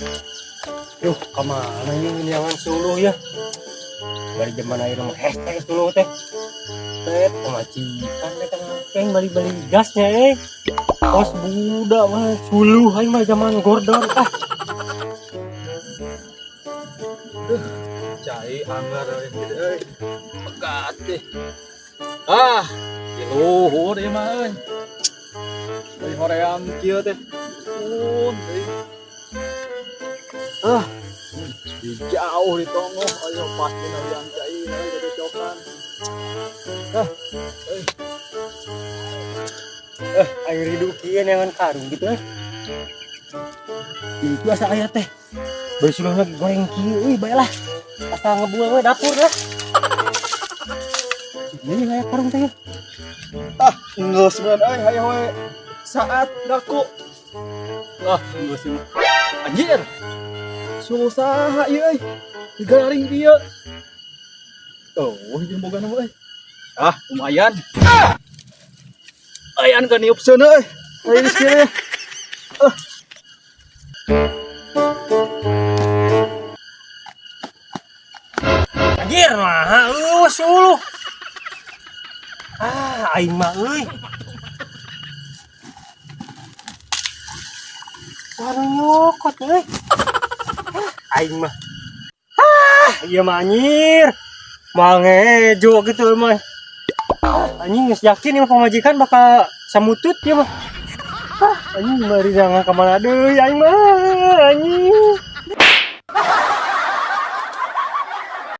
Duh, kemana ini jangan suluh ya? Bari zaman air mah hashtag suluh teh. Teh pamajikan teh kan keng bali-bali gasnya eh. Kos budak mah suluh aing mah zaman gordon ah. Cai anggar euy gitu euy. Pegat deh. Ah, di luhur ieu mah euy. Euy hoream kieu teh. Pun euy. Ah, di jauh di tongoh ayo pasti nawian cai euy cocokan. Ah, euy. Eh, aing ridu kieu neangan karung gitu eh. Itu asa aya teh. Bari suluhna goreng kieu euy bae lah. Asa ngebuang we dapur lah. Ini aya karung teh ya. Ah, geus meureun euy hayo we. Saat daku. Ah, geus ieu mah. Anjir. Susah ieu euy. Digaring kieu. Oh, jeung boga nama euy. Ah, lumayan. Ayan kan niup seuneu euy. Ayo geus kieu. Ah. Anjir mah eueuh suluh. Ah, aing mah euy. Warung nyokot euy. Ah, aing mah. Ah, ieu mah anjir. Moal ngejo gitu mah. Ah, anjing geus yakin ieu mah pamajikan bakal samutut ieu mah. Ah, anjing bari jangan ka mana deui aing mah anjing.